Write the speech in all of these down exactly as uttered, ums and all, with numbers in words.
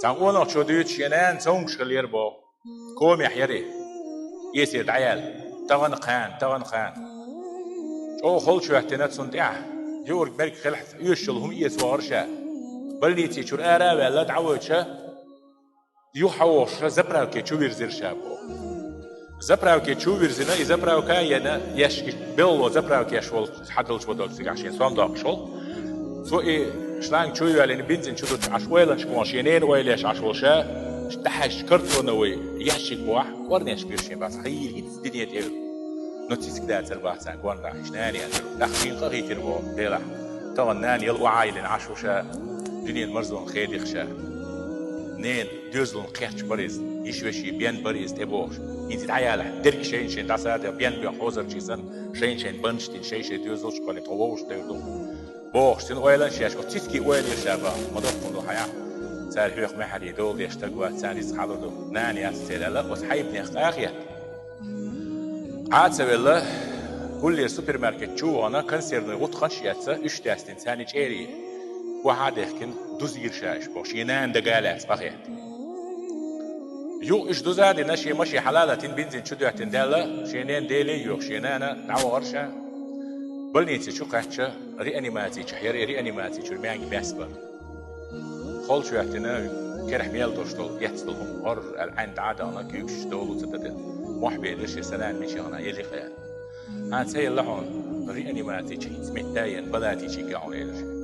Цхьан къонахчо дуьйцу, шен нана цомгуш хилла яра боху. Комехь яра и. Эсир дӀаяьлла. Тахана кхана, тахана кхана. ЧӀогӀа холчу хӀоьттина цунна тӀехь. Юург-мерг хилахь оьшуш йолу хӀума эца вахара ша. Больници чуьра ара а ваьлла, дӀавоьдуш, юха хьан вохуш, заправке чу вирзира ша боху. Заправке чу вирзина, и заправка а йина, яьшки белло заправкеш волу хьадалча вадолчу цигахь шен сом доккхуш волу. Цо и шланг чу йоьллина, бензин чу дуттуш Ӏаш ойланаш боху, шен ненан ойла еш Ӏаш волу ша, дӀахьаьжча картоновый ящик бохь, кӀорнеш бира шен бац, хьийла хӀинца дине тӀе. Но цициг дацара бац царна кӀорнах, иштта нана яцара. ТӀаккха шен къа хийтира боху Делахь. Тахана нана яла охьайиллина Ӏаш ву ша, дуьненан марзонан хедих ша. Ненан доьзална кхетча бара иза, йиш вешин бен бара иза тӀебогӀуш. ХӀинца дӀаялахь, дерг шайна-шайна дӀасадехь, бен бен хьозарчий санна, шайна-шайна баннаш дина, шай-шай доьзалш кхоьллина тхо вовшах девр ду. Бохуш, цуьнан ойланаш еш, оцу цицкий ойла еш ша баха, ма доккха ду хьан яхь. Цара хьоьх маьхьарий дола деш стаг вац, царна иза хьалур ду. Нана яц церан аьлла, оцу хьайбанех къахетта. Ӏа а ца велла, гуллера супермаркет чу вахана, консервный гӀутакхаш а эцна, уьш даьстина, царна чӀерий охьа а дехкина, дузийра ша уьш боху, шен нана дага а лаьцна къахетта. Юха уьш дуза а дина, шен машен хьала а латийна, бензин чу доьттина даьлла, шен ненан Деле а йоьхуш, шен нана дӀавахара ша. Больнице чу кхаьчча, реанимаци чохь яра, и реанимаци чуьра маьнга баьсса бара. Холчу хӀоьттина, керахь мел долуш долу, эцна долу хӀума гӀорра аьлла, Ӏаьнна дӀа а дахана, куьйгаш долу ца дадина. Мохь бедира шен, сан нана мичахь ю, елла-кх аьлла. Хьан ца елла хьуна, реанимаци чу хӀинца метта а йина, палати чу гахь хьуна, элира шен.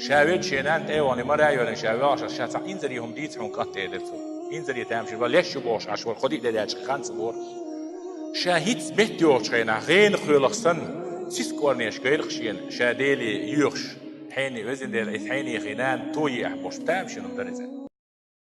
Ша ведда шен нана тӀе а вахана, мара а йоьллина, ша воьлхуш, ша цхьа инзаре хӀума дийца хьуна, кӀант, элира цо. Инзаре тамашийна бан леш ю бохуш Ӏаш вара, кхо-диъ де даьлча хан ца лора. Ша хӀинца метта йогӀучу хенахь, гӀенах хьоьлах санна, цициг кӀорнеш гайра-кх шена, ша Деле йоьхуш. Хьенех, везан Дела, иза хьенех и нана тоеахь бохуш, тамашийна хӀума дара иза.